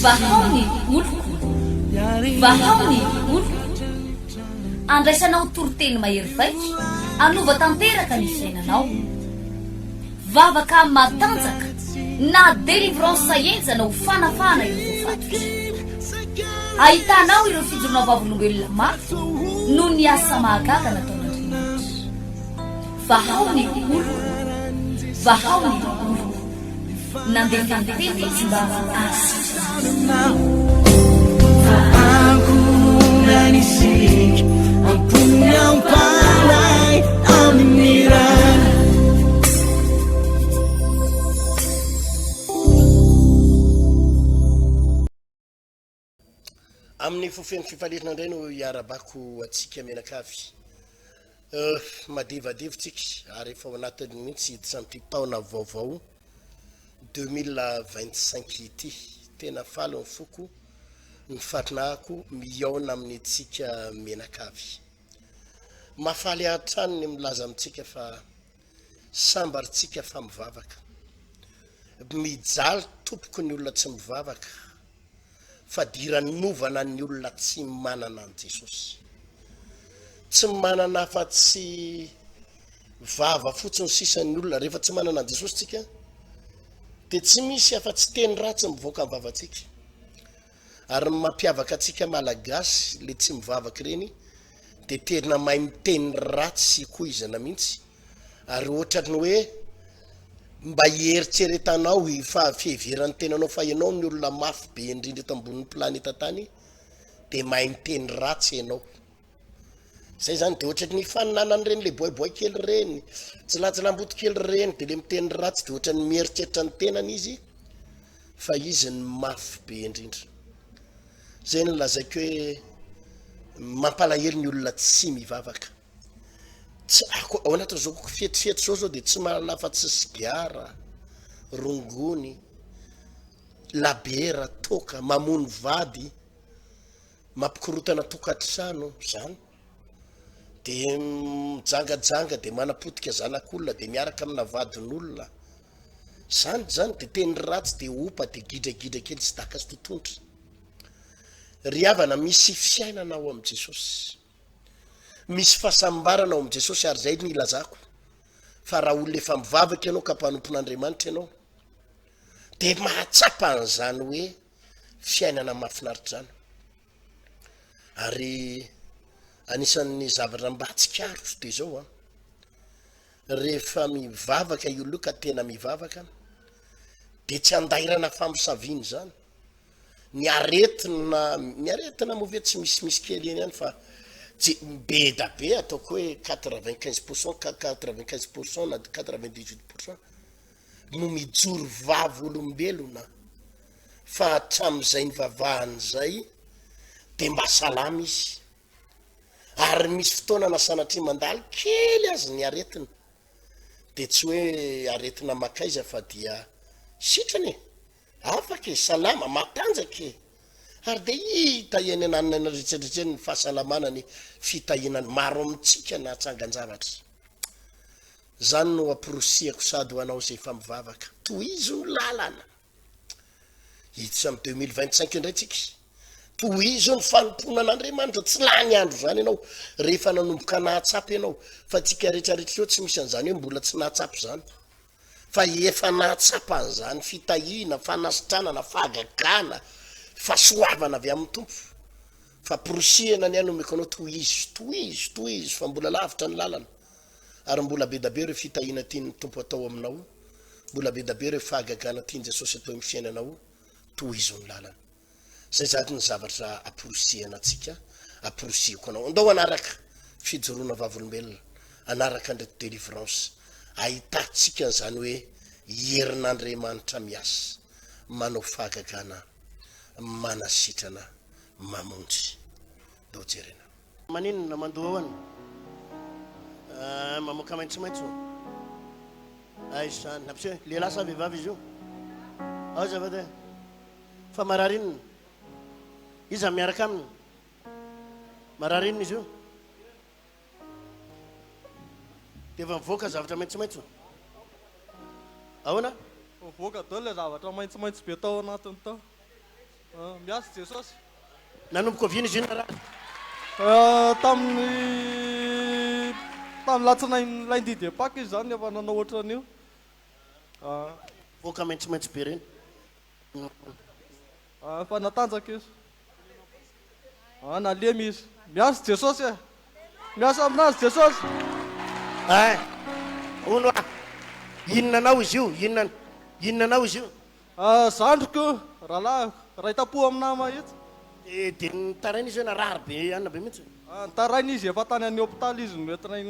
Vahao ny oloko, vahao ny oloko. Andraisanao toriteny mahery vaika, hanova tanteraka ny fiainanao. Vavaka matanjaka na délivrance henjana ho fanafahana ireo voafatotra. Ahitanao ireo fijoroana vavolombelona mafy noho ny asa mahagaga nataon'Andriamanitra. Vahao ny oloko, vahao ny oloko. Nandefa ny teny izy mba hahasitrana azy. Amin'ny fo feno fifaliana indray no iarabako antsika mianakavy. Euh, madivadivy tsika ary efa ao anatin'ny mihitsy hiditra amin'ity taona vaovao 2025 ity. Tena faly ny foko, ny fanahiko mihaona amin'ny antsika mianakavy. Mahafaly ahy hatrany ny milaza amintsika fa sambary tsika fa mivavaka. Mijaly tompoko ny olona tsy mivavaka. Fadiranovana ny olona tsy manana an'i Jesosy. Tsy manana afa-tsy vava fotsiny sisa ny olona. Rehefa tsy manana an'i Jesosy tsika, dia tsy misy afa-tsy teny ratsy mivoaka amin'ny vavantsika. Ary ny mampiavaka antsika Malagasy, le tsy mivavaka ireny, dia tena mahay miteny ratsy sy koizana mihitsy. Ary ohatran'ny hoe mba hieritreretanao fa fiheveran'ny tenanao fa ianao ny olona mafy be indrindra eto ambonin'ny planeta tany dia mahay miteny ratsy ianao. Zay zany de ohatran'ny ifaninanan'ireny le boaiboay kely ireny, tsilatsilamboto kely ireny de le miteny ratsy de ohatran'ny mieritreritra ny tenany izy fa izy ny mafy be indrindra. Zay no lazaiko hoe mampalahelo ny olona tsy mivavaka. Tsy ako ao anatin'izao fetifety zao zao de tsy mahalala afa-tsy sigara, rongony, labiera, toaka, mamono vady, mampikorontana tokantrano zany, de mijangajanga de manapotika zanak'olona de miaraka amina vadin'olona, zany zany de teny ratsy de opa de gidragidra kely sy daka sy totohondry. Ry havana misy fiainana ao amin'i Jesosy. Misy fahasambarana ao amin'i Jesosy ary izay no ilazako fa raha olona efa mivavaka ianao ka mpanompon'Andriamanitra ianao dia mahatsapa an'izany hoe fiainana mahafinaritra izany. Ary anisan'ny zavatra mba tsikaritro dia izao an, rehefa mivavaka io olona io ka tena mivavaka dia tsy andairana famosaviana izany. Ny aretina, ny aretina moa ve tsy misimisy kely eny ihany fa tsy be da be ataoko hoe 95 pourcent ka 95 pourcent na 98 pourcent no mijoro vavolombelona fa hatramin'izay nivavahany izay de mba salama izy ary misy fotoana na sanatria mandalo kely azy ny aretina de tsy hoe aretina makaiza fa dia sitrana e Afaka e, salama, matanjaka e! Ary dia hita eny ananona eny rehetra eny ny fahasalamana, ny fitahiana ny maro amintsika nahatsangan-javatra. Izany no amporosihako sady ho anao izay efa mivavaka. Tohizo ny lalana. Hiditra amin'ny 2025 indray tsika. Tohizo ny fanompoana an'Andriamanitra. Tsy lany andro izany ianao rehefa nanomboka nahatsapa ianao fa tsika rehetra rehetra ireo tsy misy an'izany hoe mbola tsy nahatsapa izany. fa efa nahatsapa an'izany fitahiana, fanasitranana, fahagagana, fahasoavana avy amin'ny Tompo. Famporisihana ny ahy no omeko anao, tohizo, tohizo, tohizo fa mbola lavitra ny lalana, ary mbola be da be ireo fitahiana tian'ny Tompo atao aminao, mbola be da be ireo fahagagana tian'i Jesosy atao amin'ny fiainanao, tohizo ny lalana. Zay zany ny zavatra aporisihana antsika, aporisihiko anao. Andao hanaraka fijoroana vavolombelona, hanaraka an'ireto délivrance, ahitantsika an'izany hoe herin'Andriamanitra miasa, manao fahagagana, manasitrana, mamonjy. Ndao jerena. Maninona mandoa ahoana? Ah, mamoaka maitsomaitso. Aiza izany? Ampiseho, lehilahy sa vehivavy izy io? Ao azafady e. Fa marary inona? Iza miaraka aminy? Marary inona izy io? Dia efa mivoaka zavatra maitsomaitso. Ahoana? Mivoaka daholo ilay zavatra maitsomaitso be tao anatiny tao. Miasa Jesosy. Nanomboka oviana izy io narary? Tamin'ny tamin'ny latsinainy lundi de Pâques izy izany efa nanao ohatran'io. Mivoaka maitsomaitso be ireny. Efa natanjaka izy. Nalemy izy. Miasa Jesosy e! Miasa aminazy Jesosy. Eh! Hono ah! Inona anao izy io? Inona inona anao izy io? Zandriko, rahalahiko, ray tampo aminà mahitsy. Dia dia nitaraina izy hoe narary be anona be mihitsy. Nitaraina izy, efa tany any hopitaly izy no nentinay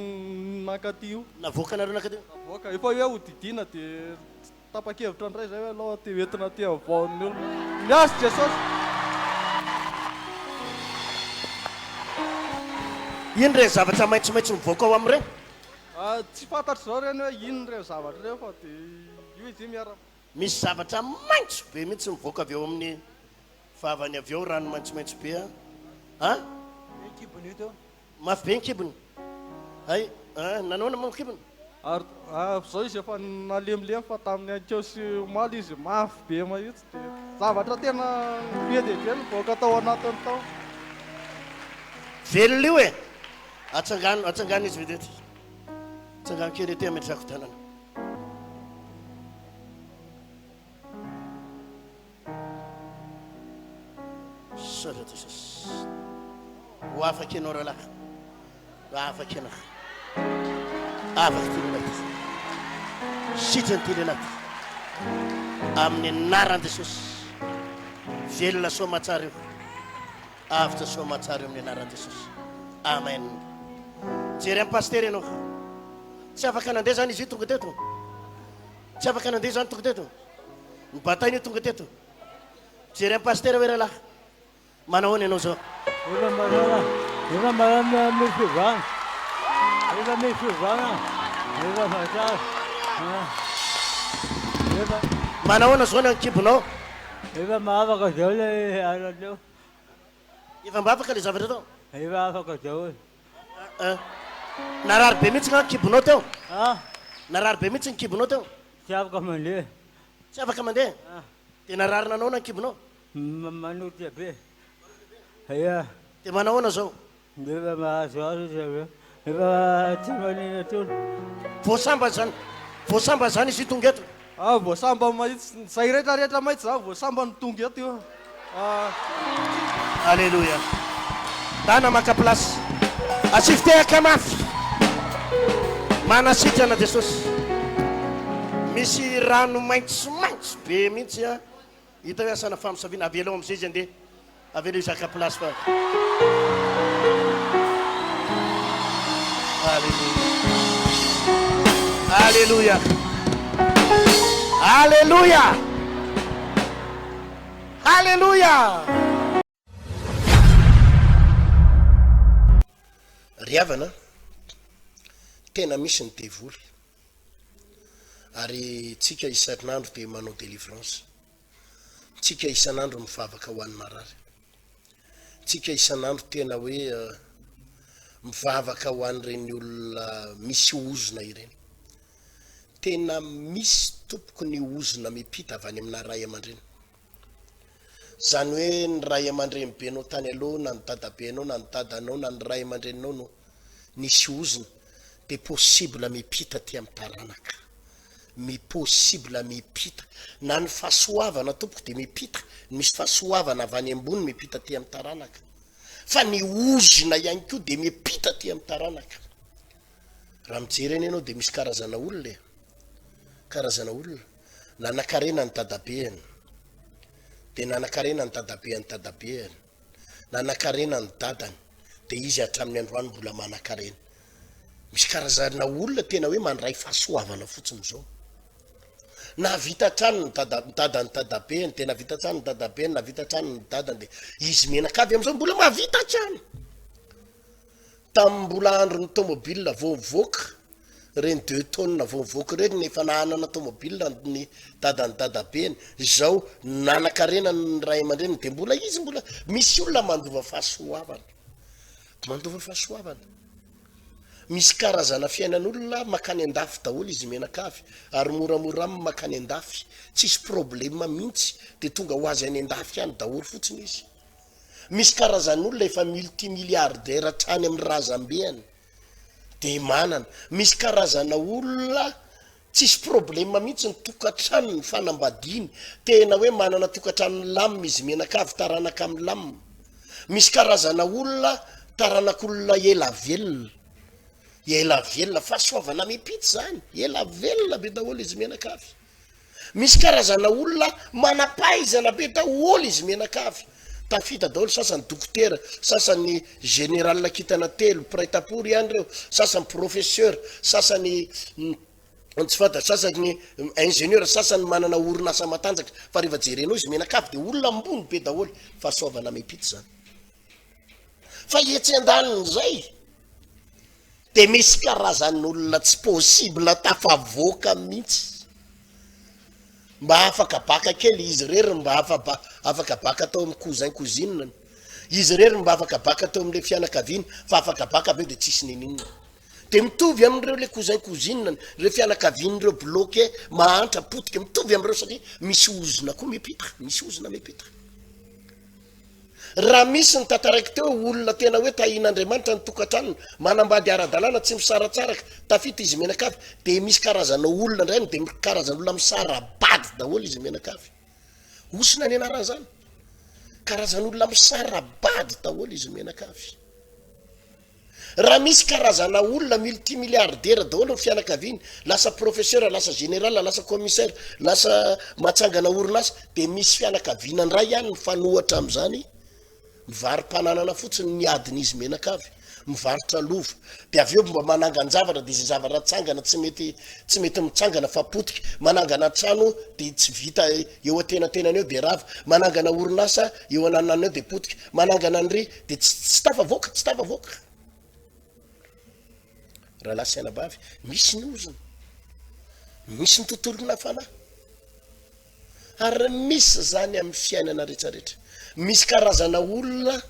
nankaty io. Navoakanareo nankaty? Navoaka, efa hoe hodidiana dia Tapa-kevitra indray izay hoe alao aty hoentina aty amin'ny vaon'ny olona. Miasa Jesosy. Ino ireny zavatra maitsomaitso mivoaka ao amin'ireny? Tsy fantatro izao ireny hoe inona ireny zavatra ireny fa dia io izy io miara. Misy zavatra maitso be mihitsy mivoaka avy ao amin'ny vavany avy ao, rano maitsomaitso be an! An? Be kibony io teo. Mafy be ny kibony. Hay, ah, nanaona moa ny kibony? Ary ah, zao izy efa nalemilemy fa tamin'ny ankeo sy omaly izy mafy be mahitsy dia zavatra tena be dia be nivoaka tao anatiny tao. Velona io e! Atsangano, atsangano izy vetivety. Atsangano kely ety ametrahako tanana. Misaotra Jesosy. Ho afaka ianao rahalahy. Ho afaka ianao. Afaka ity lehilahy ity. Sitrana ity lehilahy ity. Amin'ny anaran'i Jesosy. Velona soa aman-tsara io. Avotra soa aman-tsara io amin'ny anaran'i Jesosy. Amen. Jery amin'ny pasitera ianao. Tsy afaka nandeha izany izy io tonga teto. Tsy afaka nandeha izany tonga teto. Ny bataina io tonga teto. Mijery an'i Pasitera hoe rahalahy. Manahoana ianao izao? Efa manana, efa manana misy fiovana. Efa misy fiovana. Efa mahatsara. Efa. Manahoana izao ny an-kibonao? Efa mahavaka daholo ilay aratra eo. Efa mba afaka ilay zavatra tao? Efa afaka daholo. Ah. Narary be mihitsy nga ny kibonao teo? Ah. Narary be mihitsy ny kibonao teo? Tsy afaka mandeha. Tsy afaka mandeha? Ah. Dia narary nanaona ny kibonao? Manotra be. Ia. Dia manahoana zao? Efa mahazoazo izy avy eo. Efa tsy manina intsony. Vao sambany zany, vao sambany zany izy io tonga eto. Ah vao sambany mahitsy, zay rehetra rehetra mahitsy za vao sambany tonga eto io. Ah. Aleloia. Dana maka place. Asio fitehaka mafy. Manasitrana Jesosy. Misy rano maitsomaitso be mihitsy an. Hita hoe asana famosaviana. Avelao amizay izy andeha. Avelao izy haka place fa. Aleloia. Aleloia. Aleloia. Aleloia. Ry havana, tena misy ny devoly. Ary tsika isan'andro dia manao délivrance. Tsika isan'andro mivavaka ho an'ny marary. Tsika isan'andro tena hoe mivavaka ho an'ireny olona misy ozona ireny. Tena misy tompoko ny ozona mipita avy any amina ray aman-dreny. Izany hoe ny ray aman-drenibenao tany aloha na ny dadabenao na ny dadanao na ny ray aman-dreninao no nisy ozona dia possible mipita aty amin'ny taranaka. Mi possible mipita. Na ny fahasoavana tompoko dia mipita, misy fahasoavana avy any ambony mipita aty amin'ny taranaka. Fa ny ozona ihany koa dia mipita aty amin'ny taranaka. Raha mijery anie ianao dia misy karazana olona e. Karazana olona. Nanakarena ny dadabeany. Dia nanakarena ny dadabean'ny dadabeany. Nanakarena ny dadany. Dia izy hatramin'ny androany mbola manakarena. Misy karazana olona tena hoe mandray fahasoavana fotsiny izao. Nahavita hatrany ny dada, ny dadan'ny dadabeany, dia nahavita hatrany ny dadabeany, nahavita hatrany ny dadany, dia izy mianakavy amin'izao mbola mahavita hatrany. Tamin'ny mbola andron'ny tomobile vao nivoaka, ireny deux tonnes vao nivoaka ireny efa nahanana tomobile ny dadan'ny dadabeny, izao nanan-karena ny ray aman-dreniny dia mbola izy mbola, misy olona mandova fahasoavana, mandova fahasoavana. Misy karazana fiainan'olona makany andafy daholo izy mianakavy ary moramora aminy makany andafy, tsisy problème mintsy de tonga ho azy any andafy any daholo fotsiny izy. Misy karazan'olona efa multi milliardaire hatrany amin'ny razambeany de manana. Misy karazana olona tsisy problème mintsy ny tokantranony, ny fanambadiany, tena hoe manana tokantrano milamina izy mianakavy, taranaka milamina. Misy karazana olona taranak'olona ela velona, ela velona, fahasoavana mipitsy zany, ela velona be daholo izy mianakavy. Misy karazana olona manam-pahaizana be daholo izy mianakavy, tafita daholo, sasany dokotera, sasany général kintana telo, mpiray tampory ihany ireo, sasany professeur, sasany tsy fantatra, sasany ingénieur, sasany manana orinasa matanjaka, fa rehefa jerenao izy mianakavy dia olona ambony be daholo, fahasoavana mipitsy zany. Fa etsy andanin'izay dia misy karazan'olona tsy possible tafavoaka mihitsy. Mba afaka baka kely izy irery mba afa afaka baka tao amin'ny cousin cousine-ny. Izy irery mba afaka baka teo amin'ilay fianakaviany fa afaka baka avy eo dia tsisy ninininona. Dia mitovy amin'ireo ilay cousin cousine-ny, ireo fianakavian'ireo bloqué mahantra potika, mitovy amin'ireo satria misy ozona koa mipita, misy ozona mipita. Raha misy ny tantaraiko teo hoe olona tena hoe tahian'Andriamanitra ny tokantranony, manambady ara-dalàna, tsy misaratsaraka, tafita izy mianakavy, dia misy karazana olona indray any dia karazan'olona misara-bady daholo izy mianakavy. Hosina ny anaran'izany. Karazan'olona misara-bady daholo izy mianakavy. Raha misy karazana olona multimilliardaire daholo ny fianakaviany, lasa professeur, lasa général, lasa commissaire, lasa matsangana orinasa, dia misy fianakaviana indray ihany mifanohatra amin'izany, mivaro-pananana fotsiny ny adin'izy mianakavy, mivarotra lova, dia avy eo mba manangan-javatra dia izay zavatra atsangana tsy mety tsy mety mitsangana fa potika, manangana trano dia tsy vita eo antenantenany eo dia rava, manangana orinasa eo anananany eo dia potika, manangana an'ry Dia tsy tsy tafavoaka, tsy tafavoaka. Rahalahy sy anabavy, misy ny ozona, misy ny tontolona fanahy, ary misy izany amin'ny fiainana rehetrarehetra. Misy karazana olona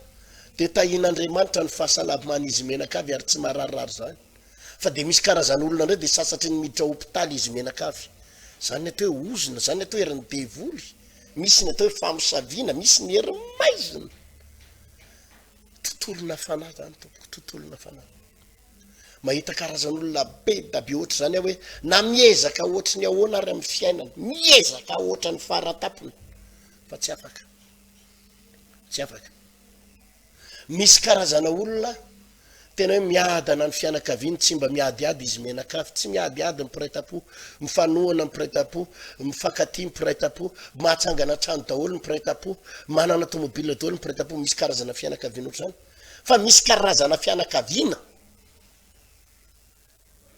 dia tahian'Andriamanitra ny fahasalaman'izy mianakavy ary tsy mararirary izany. Fa dia misy karazan'olona indray dia sasatry ny miditra hopitaly izy mianakavy. Izany ny atao hoe ozona, izany ny atao hoe herin'ny devoly, misy ny atao hoe famosaviana, misy ny hery maizina. Tontolona fanahy zany tompoko, tontolona fanahy. Mahita karazan'olona be da be ohatr'izany aho hoe na miezaka ohatry ny ahoana ary amin'ny fiainana, miezaka ohatry ny faratapony fa tsy afaka. Tsy afaka. Misy karazana olona tena hoe miadana ny fianakaviany, tsy mba miadiady izy mianakavy, tsy miadiady ny mpiray tampo, mifanohana ny mpiray tampo, mifankatia ny mpiray tampo, mahatsangana trano daholo ny mpiray tampo, manana tomobile daholo ny mpiray tampo, misy karazana fianakaviana ohatr'izany, fa misy karazana fianakaviana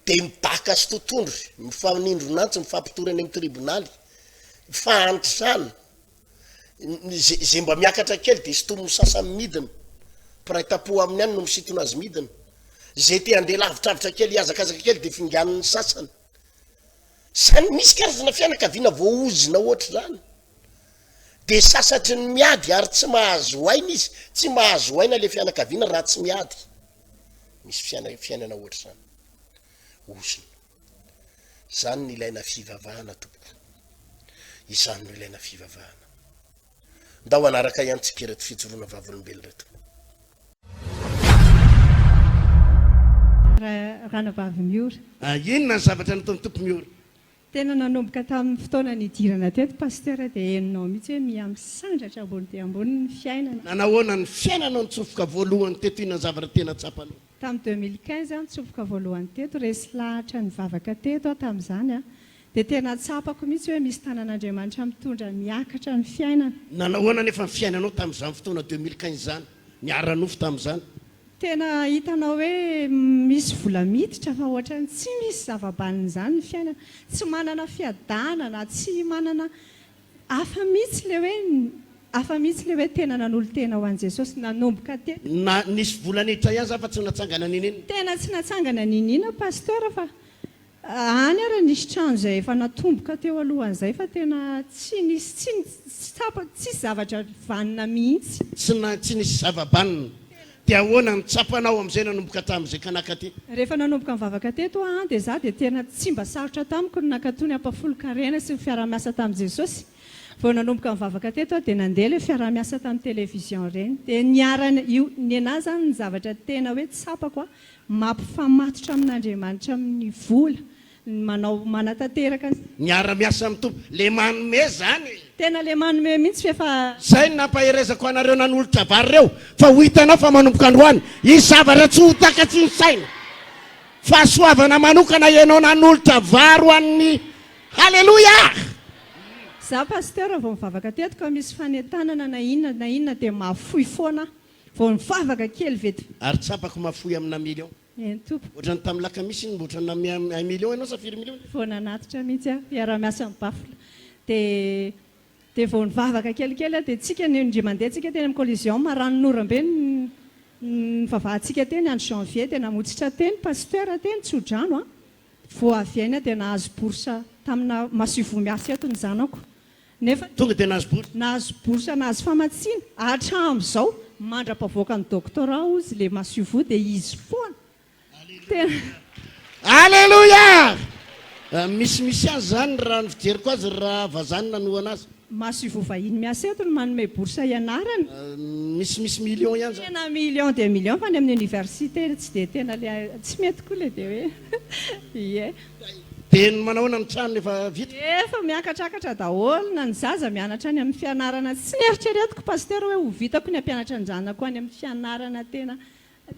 Dia midaka sy totondry, mifanindron'antsy, mifampitory any amin'ny tribonaly, fahantrana, ze ze mba miakatra kely dia sintomin'ny sasany midina, mpiray tampo aminy ihany no misintona azy midina, ze te handeha lavitravitra kely hihazakazaka kely dia finganin'ny sasany. Zany misy karazana fianakaviana voaozona ohatr'izany. Dia sasatry ny miady ary tsy mahazo aina izy, tsy mahazo aina le fianakaviana raha tsy miady. Misy fiaina fiainana ohatr'izany. Ozona. Izany no ilaina fivavahana tompoko. Izany no ilaina fivavahana. Ndao hanaraka ihany tsika ireto fijoroana vavolombelona ireto. Ranabavy Miora. Inona ny zavatra nataon'ny Tompo Miora? Tena nanomboka tamin'ny fotoana nidirana teto Pasteur dia henonao mihitsy hoe miha misandratra ambony dia ambony ny fiainana. Nanahoana ny fiainanao nitsofoka voalohany teto inona ny zavatra tena tsapanao? Tamin'ny 2015 aho nitsofoka voalohany teto, resy lahatra nivavaka teto aho tamin'izany an, dia tena tsapako mihitsy hoe misy tanan'Andriamanitra mitondra miakatra ny fiainana. Nanahoana anefa ny fiainanao tamin'izany fotoana 2015 izany, ny ara-nofo tamin'izany? Tena hitanao hoe misy vola miditra fa ohatran'ny tsy misy zava-banona izany ny fiainana. Tsy manana fiadanana, tsy manana hafa mihitsy ilay hoe hafa mihitsy ilay hoe tena nanolo-tena ho an'i Jesosy nanomboka teto. Na nisy vola niditra ihany zany fa tsy natsangana niniana. Tena tsy natsangana niniana Pasteur fa Any ary nisy trano izay efa natomboka teo alohan'izay fa tena tsy nisy tsy tsapa tsisy zavatra vanona mihitsy. Tsy na tsy nisy zava-banona. Dia ahoana no tsapanao amin'izay nanomboka tamin'izay ka nankaty? Rehefa nanomboka nivavaka teto aho dia izaho dia tena tsy mba sarotra tamiko ny nankato ny ampahafolon-karena sy ny fiaraha-miasa tamin'i Jesosy. Vao nanomboka nivavaka teto aho dia nandeha ilay fiaraha-miasa tamin'ny télévision ireny. Dia niara io nenaha izany ny zavatra tena hoe tsapako a, mampifamatotra amin'Andriamanitra amin'ny vola, ny manao manatanteraka ny. Miara-miasa amin'ny Tompo. Le manome zany e! Tena le manome mihitsy f'efa. Zay no nampaherezako anareo nanolotra vary reo fa ho hitanao fa manomboka androany hisy zavatra tsy ho takatry ny saina. Fahasoavana manokana ianao nanolotra vary ho an'ny Haleloia! Za Pasteur vao mivavaka teto ka misy fanentanana na inona na inona dia mahafoy foana aho. Vao nivavaka kely vetivety. Ary tsapako mahafoy amina million. Eny tompoko. Ohatran'ny tamin'ny lakamisy iny mba ohatran'ny nanome un million ianao sa firy million? Vao nanatitra mihitsy aho hiara-miasa amin'ny baffle. Dia dia vao nivavaka kelikely aho dia tsika ny indray mandeha tsika teny amin'ny Coliseum ranonoram-be ny nivavahantsika teny andro janvier dia namotsitra teny pasteur teny tsodrano an. Vao avy aina dia nahazo bourse tamina masoivoho miasa eto ny zanako. Nefa. Tonga dia nahazo bourse? Nahazo bourse nahazo famatsiana hatramin'izao mandra-pavoaka ny doctorat hozy le masoivoho dia izy foana. Tena. Aleloia! Misimisy azy izany raha ny fijeriko azy raha vazaha no nanohana azy. Masoivoho vahiny miasa eto no manome bourse hianarana. Misimisy million ihany zany. Tena million dia million fa any amin'ny université tsy dia tena le tsy mety koa le dia hoe ie. Dia ny manahoana ny trano efa vita? Efa miakatrakatra daholo na ny zaza mianatra any amin'ny fianarana tsy neritreretiko Pasteur hoe ho vitako ny hampianatra ny zanako any amin'ny fianarana tena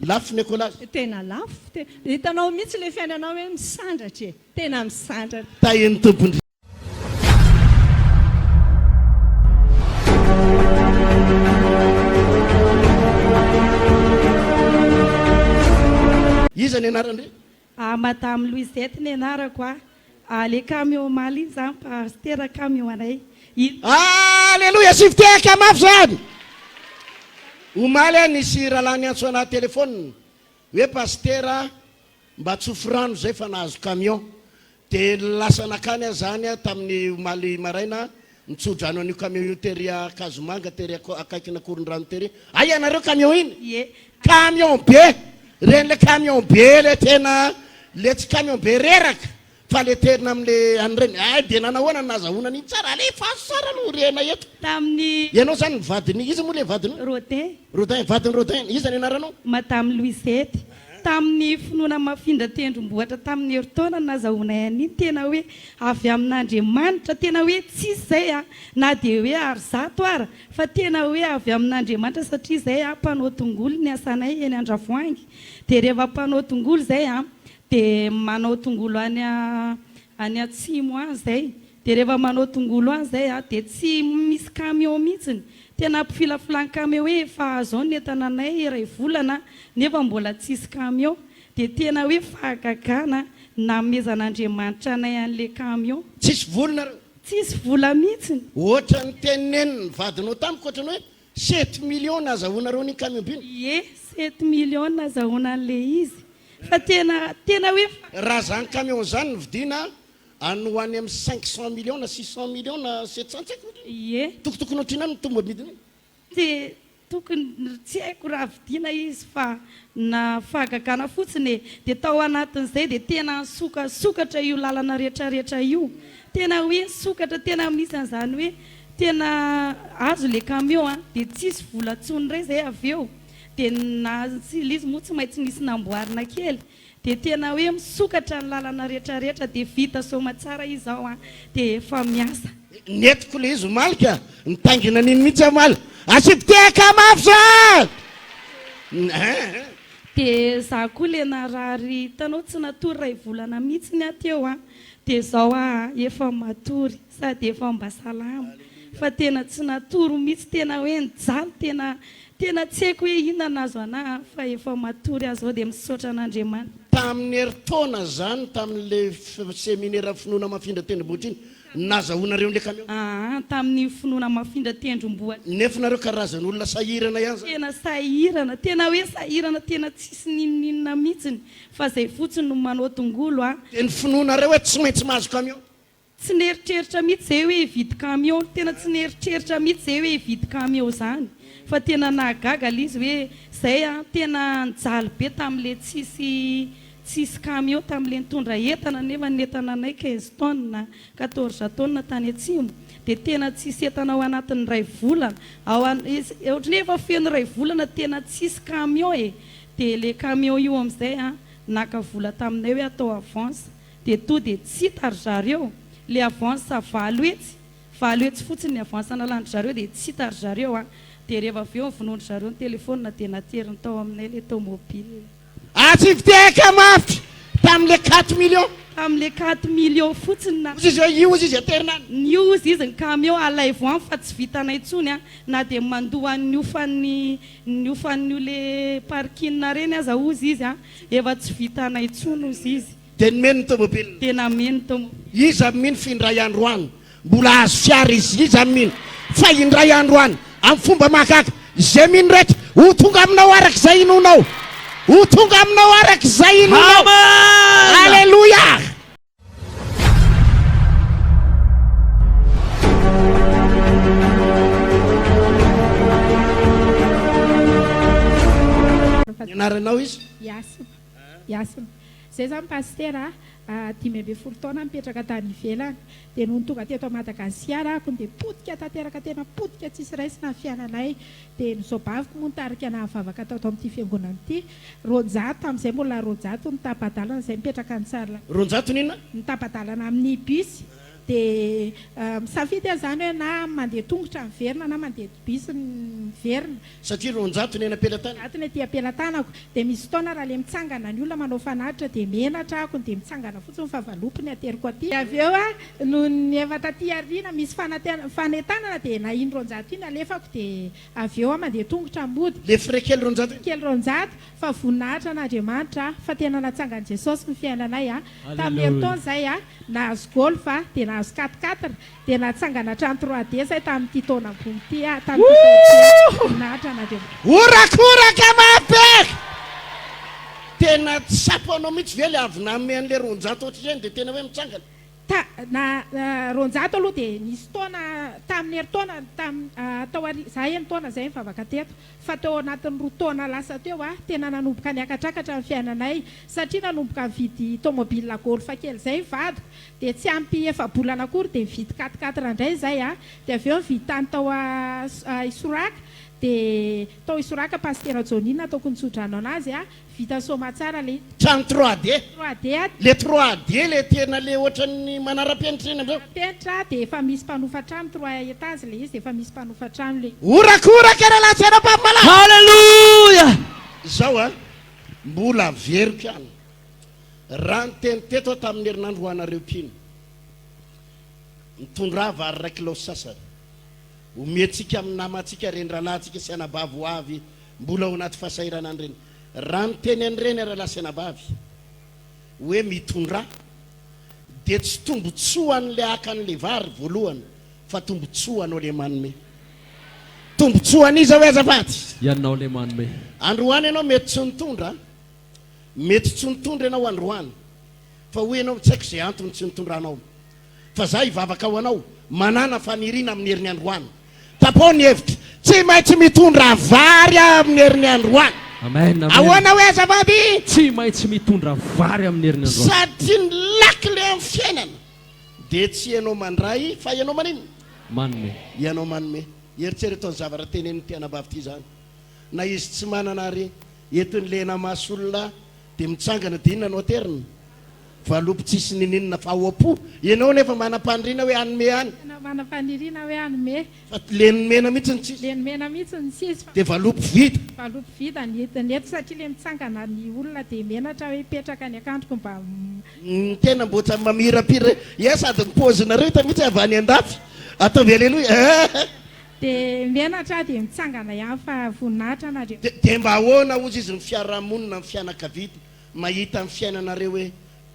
Lafo ny écolage? Tena lafo tena hitanao mihitsy le fiainanao hoe misandratra e tena misandratra. Tahin'ny Tompo indrindra. Iza ny anaran-dry? Ah madame Louisette ny anarako ah. Ah le camion omaly iny zany pasitera camion anay iny. Aleloia asio fitehaka mafy zany. Omaly aho nisy rahalahy niantso anah téléphone hoe pasitera mba tsofy rano zay fa nahazo camion de lasa nakany aho zany tamin'ny omaly maraina nitsodrano an'io camion io tery Ankazomanga tery akaikin'Akorondrano tery hay ianareo camion iny? Ie. Camion be! Reny le camion be le tena le tsy camion be reraka fa le tena amle an'ireny hay de nanahoana no nahazahoana an'iny tsara alefaso tsara aloha ry anay eto. Tamin'ny. Ianao zany ny vadin'i iza moa le vadinao? Rodin. Rodin, vadin'i Rodin, iza ny anaranao? Madame Louisette. Tamin'ny finoana mafindra tendrombohitra tamin'ny herintaona no nazahoanay an'iny, tena hoe avy amin'Andriamanitra, tena hoe tsisy izay a, na dia hoe ary zato ara, fa tena hoe avy amin'Andriamanitra satria izay a mpanao tongolo ny asanay eny Andravoahangy, dia rehefa mpanao tongolo izay a, dia manao tongolo any any atsimo any izay, Dia rehefa manao tongolo any izay a, dia tsy misy camion mihitsiny. Tena ampifilafilan'ny camion hoe efa azo ao ny entana anay iray volana nefa mbola tsisy camion. Dia tena hoe fahagagana nanomezan'Andriamanitra anay an'ilay camion. Tsisy vola nareo? Tsisy vola mihitsiny. Ohatran'ny tenenin'ny vadinao tamiko ohatran'ny hoe sept millions nazahoanareo an'iny camion be iny. Ie, sept millions nazahoana an'ilay izy. Fa tena, tena hoe. Raha zany camion zany no vidiana Any ho any amin'ny 500 millions na 600 millions na 700 tsy haiko. Ie. Tokotokony ohatr'inona any ny tombam-bidiny? Dia tokony, tsy haiko raha vidiana izy fa na fahagagana fotsiny e. Dia tao anatin'izay dia tena nisokasokatra io lalana retraretra io. Tena hoe nisokatra, tena misy an'izany hoe tena azo ilay camion an, dia tsisy vola intsony indray izay avy eo. Dia na, ilay izy moa tsy maintsy nisy namboarina kely. Dia tena hoe misokatra ny lalana retraretra dia vita soamatsara izy zao an, dia efa miasa. Nentiko le izy omaly ka, nitaingina an'iny mihitsy aho omaly. Asio fitehaka mafy zany! Eeh. Dia za koa le narary hitanao tsy natory iray volana mihitsiny aho teo an, dia zao aho efa matory sady efa mba salama fa tena tsy natory mihitsy tena hoe nijaly tena Tena tsy haiko hoe inona nahazo anah an, fa efa matory aho zao dia misaotra an'Andriamanitra. Tamin'ny herintaona zany tamin'le seminera finoana mafindra tendrombohitra iny nazahoanareo an'le camion? Aa tamin'iny finoana mafindra tendrombohitra. Nefa nareo karazan'olona sahirana ihany zany. Tena sahirana, tena hoe sahirana tena tsisy n'inon'inona mihitsiny fa zay fotsiny no manao tongolo a. Dia ny finoanareo hoe tsy maintsy mahazo camion? Tsy nieritreritra mihitsy zay hoe hividy camion, tena tsy nieritreritra mihitsy zay hoe hividy camion zany fa tena nahagaga le izy hoe zay an, tena nijaly be tamle tsisy tsisy camion tamle nitondra entana nefa ny entana anay 15 tonnes, 14 tonnes tany atsimo dia tena tsisy entana ao anatin'ny iray volana, ao an, ohatran'ny hoe efa feno iray volana tena tsisy camion e, dia le camion io amizay an naka vola taminay hoe atao avance. Dia toa dia tsy hita ry zareo le avance 800, 800 fotsiny ny avance nalan-dry zareo dia tsy hita ry zareo an! Dia rehefa avy eo novonoin-dry zareo ny telephone dia nateriny tao aminay le tomobile. Atsy fitehaka mafy tamin'le quatre millions. Tamin'le quatre millions fotsiny na. Ozy izy hoe io ozy izy aterina any. Ny io ozy izy ny camion alaivo any fa tsy vitanay intsony an! Na dia mandoa an'ny hofan'ny ny hofan'io le parking ireny aza ozy izy an! Efa tsy vitanay intsony ozy izy. Dia nomeny ny tomobile. Dia nameno ny tomobile. Iza mino fa indray andro any mbola hahazo fiara izy? Iza mino fa indray andro any amin'ny fomba mahagaga izay mino rehetra ho tonga aminao araka izay inoanao? Ho tonga aminao araka izay inoanao. Aleloia! Ny anaranao iza? Yasina. Yasina. Zay zany Pasitera a, 15 taona nipetraka tany ivelany, dia nony tonga teto Madagasikara ako dia potika tanteraka tena potika tsisy raisina ny fiainanay, dia ny zaobaviko moa nitarika anah nivavaka tato amin'ity fiangonana ity, 200 tamin'izay mbola 200 ny tapa-dalana izay mipetraka any Tsarla. 200 ny inona? Ny tapa-dalana amin'ny bus, dia misafidy aho izany hoe na mandeha tongotra miverina na mandeha bus miverina. Satria 200 ny eny am-pelatanana. 200 ny aty am-pelatanako. Dia misy fotoana raha le mitsangana ny olona manao fanatitra dia menatra ako dia mitsangana fotsiny fa valopy ny ateriko aty. Dia avy eo a, nony efa taty aoriana misy fanentanana dia na iny 200 iny alefako dia avy eo aho mandeha tongotra mody. Le frais kely 200 iny? Kely 200 fa voninahitra an'Andriamanitra a, fa tena natsangan'i Jesosy ny fiainanay a. Tamin'ny herintaona izay a, nahazo golf a, dia nahazo quatre quatre. Dia natsangana hatrany trois D zay tamin'ity taona ambony ity ah, tamin'ity taona ity ah. Voninahitra an'Andriamanitra. Horakoraka mafy be! Tena tsapanao mihitsy ve le avy nanome an'le 200 ohatr'ireny dia tena hoe mitsangana? Ta, na, 200 aloha dia nisy taona, tamin'ny herintaona, tam, tao aoriana, za enin-taona zay nivavaka teto, fa teo anatin'ny roa taona lasa teo ah, tena nanomboka niakatrakatra ny fiainanay, satria nanomboka nividy tomobile golf kely zay ny vadiko, Dia tsy ampy efa-bolana akory dia nividy quatre quatre indray izay a! Dia avy eo nividy tany tao Isoraka, dia tao Isoraka Pasitera Johnny nataoko nitsodrano anazy a! Vita soamatsara ilay. Trano trois D. Trois D a! Le trois D le tena le ohatran'ny manara-penitra iny amizao. Manara-penitra dia efa misy mpanofa trano trois étages ilay izy dia efa misy mpanofa trano ilay. Horakoraka rahalahy tsy anao mpammalala. Haleloia! Zao a, mbola averiko ihany. Raha niteny teto aho tamin'ny herinandro ho anareo mpino, mitondrà vary iray kilao sy sasany, omentsika amin'ny namantsika ireny rahalahintsika sy anabavy ho avy mbola ao anaty fahasahiranana ireny. Raha niteny an'ireny aho rahalahy sy anabavy hoe mitondrà, dia tsy tombotsoa an'ilay haka an'ilay vary voalohany fa tombotsoa anao ilay manome. Tombotsoa an'iza hoe azafady? Ianao ilay manome. Androany ianao mety tsy nitondra. Mety tsy nitondra ianao androany fa hoy ianao tsy haiko izay antony tsy nitondranao fa za hivavaka ho anao, manàna faniriana amin'ny herin'ny androany. Tapaho ny hevitra, tsy maintsy mitondra vary aho amin'ny herin'ny androany. Amen amen. Ahoana hoe azafady? Tsy maintsy mitondra vary amin'ny herin'ny androany. Satria ny lakile amin'ny fiainana dia tsy ianao mandray fa ianao maninona? Manome. Ianao manome. Eritrereto ny zavatra tenenin'ity anabavy ity izany. Na izy tsy manana ary Entin'ny lena maso olona dia mitsangana dia inona no aterina? Valopy tsisy nininona fa ao am-po. Ianao nefa manam-paniriana hoe hanome any. Tena manam-paniriana hoe hanome. Fa leny mena mihitsy ny tsisy. Leny mena mihitsy ny tsisy fa. Dia valopy vita. Valopy vita ny entiny eto satria le mitsangana ny olona dia menatra hoe hipetraka ny akandroko mba. Ny tena mbo tsy mamirapira eh sady ny paozinareo hita mihitsy avy any andafy. Ataovy aleloia eh. Dia menatra aho dia mitsangana ihany fa voninahitra an'Andriamanitra. Dia mba ahoana hozy izy ny fiarahamonina, ny fianakaviana mahita ny fiainanareo hoe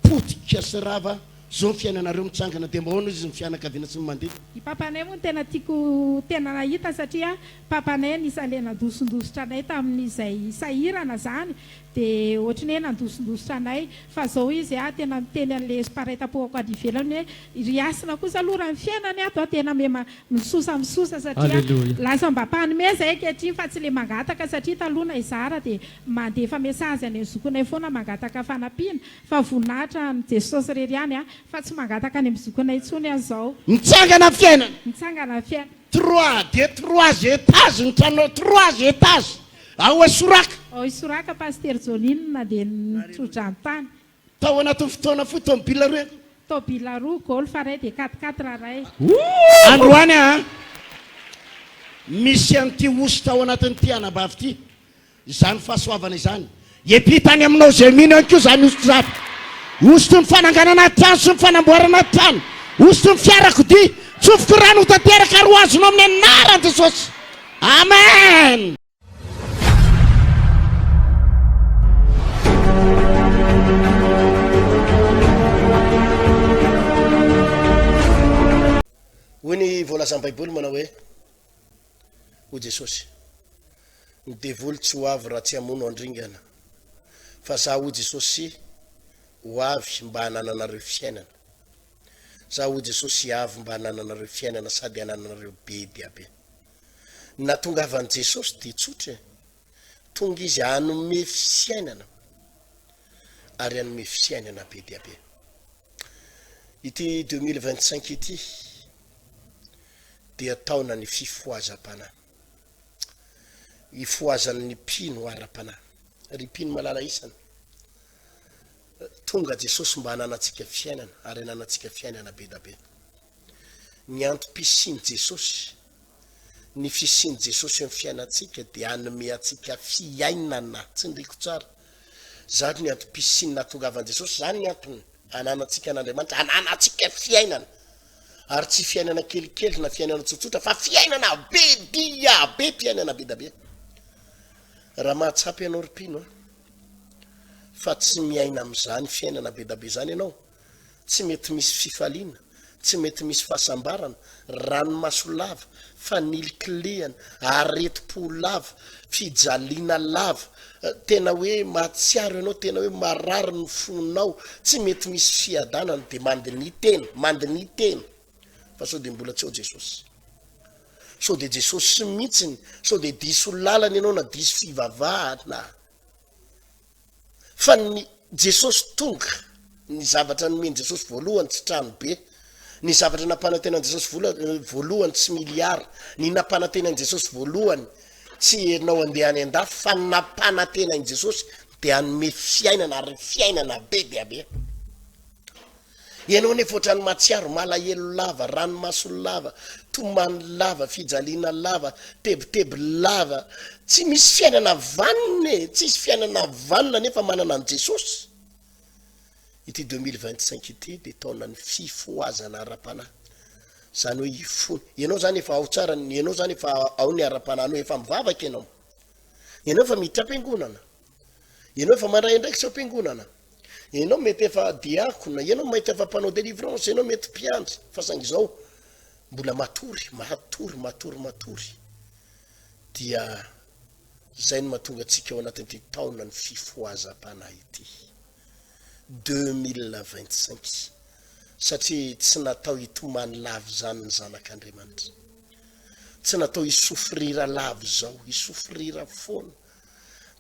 potika sy rava? Zao ny fiainanareo mitsangana dia mba ahoana izy ny fianakaviana sy ny manodidina? I papanay moa no tena tiako tena nahita satria papanay anisan'ilay nandosindositra anay tamin'izay sahirana zany dia ohatry ny hoe nandosindositra anay fa zao izy a tena miteny an'ilay sparaitampohako any ivelany hoe ry Hasina kosa aloha raha ny fiainany ato a tena mema misosa misosa satria Alléluia. lasa mba mpanome zay ankehitriny fa tsy le mangataka satria taloha na hizara dia mandefa message any amin'ny zokinay foana mangataka fanampiana Fa voninahitra an'i Jesosy irery ihany a! Fa tsy mangataka any amin'ny zokinay intsony aho izao. Mitsangana ny fiainana. Mitsangana ny fiainana. Trois de trois étages ny tranonao, trois étages ao Isoraka. Ao Isoraka Pasitera Johnny no nandeha nitso-drano tany. Tao anatin'ny fotoana fohy, tômôbila roa ihany koa. Tômôbila roa, Golf iray dia quatre quatre iray. Androany an, misy an'ity hosotra ao anatin'ity anabavy ity. Izany fahasoavana izany. Hiampita any aminao izay mino ihany koa izany hosotra izany. Hosotry ny fananganana trano sy ny fanamboarana trano. Hosotry ny fiarakodia. Tsofiko rano ho tanteraka ary ho azonao amin'ny anaran'i Jesosy. Amen! Hoy ny voalazan'ny Baiboly manao hoe, Hoy Jesosy, Ny devoly tsy ho avy raha tsy hamono handringana, fa Zaho hoy Jesosy ho avy mba hanananareo fiainana. Zaho hoy Jesosy avy mba hanananareo fiainana sady hanananareo be dia be. Ny nahatongavan'i Jesosy dia tsotra e. Tonga Izy hanome fiainana ary hanome fiainana be dia be. Ity 2025 ity dia taonan'ny fifohazam-panahy. Ifohazan'ny mpino ara-panahy. Ry mpino malala isany, tonga Jesosy mba hananantsika fiainana ary hananantsika fiainana be da be. Ny antom-pisian'i Jesosy, ny fisian'i Jesosy eo amin'ny fiainantsika dia hanome antsika fiainana. Tsindriko tsara. Izany ny antom-pisian'ny nahatongavan'i Jesosy, izany ny antony ananantsika an'Andriamanitra, ananantsika fiainana. Ary tsy fiainana kelikely na fiainana tsotsotra fa fiainana be dia be, fiainana be da be. Raha mahatsapa ianao ry mpino a, fa tsy miaina amin'izany fiainana be da be izany ianao, tsy mety misy fifaliana, tsy mety misy fahasambarana, ranomaso lava, fanilikilihana, aretim-po lava, fijaliana lava, tena hoe mahatsiaro ianao, tena hoe marary ny fonao, tsy mety misy fiadanana, dia mandiniha tena, mandiniha tena, fa sao dia mbola tsy ao Jesosy. Sao dia Jesosy mihitsiny, sao dia diso lalana ianao na diso fivavahana. Fa ny Jesosy tonga, ny zavatra nomen'i Jesosy voalohany tsy trano be, ny zavatra nampanantenan'i Jesosy vola voalohany tsy miliara, ny nampanantenain'i Jesosy voalohany tsy ianao andeha any an-dafy fa ny nampanantenain'i Jesosy dia hanome fiainana ary fiainana be dia be. Ianao anefa ohatran'ny mahatsiaro malahelo lava, ranomaso lava, tomany lava, fijaliana lava, tebiteby lava. Tsy misy fiainana vanona e! Tsisy fiainana vanona nefa manana an'i Jesosy. Ity 2025 ity dia taonan'ny fifohazana ara-panahy. Izany hoe hifona. Ianao izany efa ao tsara, ianao izany efa ao ny ara-panahinao, efa mivavaka ianao. Ianao efa miditra am-piangonana. Ianao efa mandray andraikitra ao am-piangonana. Ianao mety efa diakona, ianao mety efa mpanao délivrance, ianao mety mpiandry, fa saingy izao mbola matory, matory, matory, matory. Dia izay no mahatonga antsika ao anatin'ity taonan'ny fifohazam-panahy ity. 2025. Satria tsy natao hitomany lava izany ny zanak'Andriamanitra. Tsy natao hisofrira lava izao, hisofrira foana.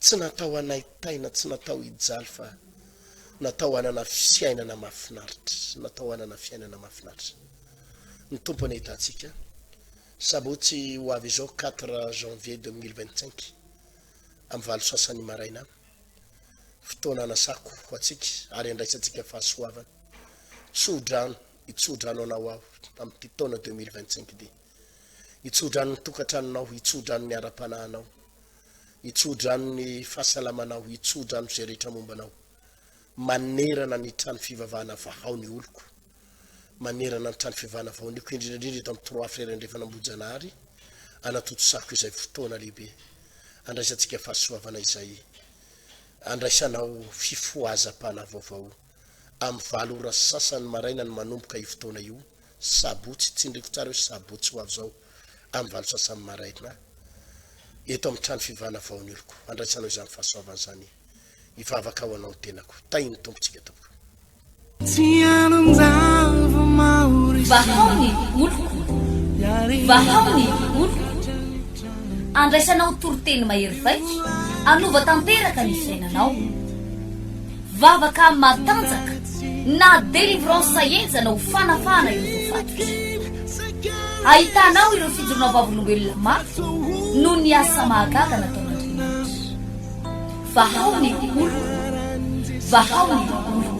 Tsy natao hanaintaina, tsy natao hijaly fa natao hanana fiainana mahafinaritra, natao hanana fiainana mahafinaritra. Ny Tompo anie hitantsika. Sabotsy ho avy izao quatre janvier 2025 amin'ny valo sasany maraina, fotoana hanasako ho antsika ary handraisantsika fahasoavana. Tso-drano, hitso-drano anao aho amin'ity taona 2025 ity. Hitso-drano ny tokantranonao, hitso-drano ny ara-panahinao. Hitsodrano ny fahasalamanao, hitsodrano izay rehetra momba anao. Manerana ny trano fivavahana vahao ny oloko. Manerana ny trano fivavahana vahao ny oloko, indrindra indrindra eto amin'ny Trois Frères Andrefana Ambohijanahary, anatontosako izay fotoana lehibe andraisantsika fahasoavana izay andraisanao fifohazam-panahy vaovao. Amin'ny valo ora sy sasany maraina no manomboka io fotoana io, sabotsy, tsindriko tsara hoe sabotsy ho avy izao, amin'ny valo sasany maraina, eto amin'ny trano fivavahana Vaonioloko. Handraisanao izany fahasoavana izany. Hivavaka ho anao ny tenako. Tahin'ny Tompo tsika tompoko. Vahao ny oloko, vahao ny oloko. Andraisanao toriteny mahery vaika, hanova tanteraka ny fiainanao. Vavaka matanjaka na délivrance henjana ho fanafahana ireo voafatotra. Ahitanao ireo fijoroana vavolombelona mafy noho ny asa mahagaga nataon'Andriamanitra. Vahao ny oloko, vahao ny oloko.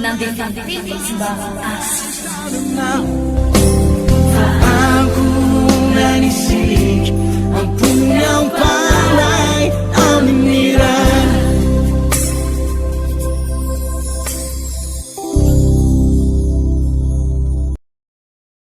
Nandefa ny teny izy mba hahasitrana azy.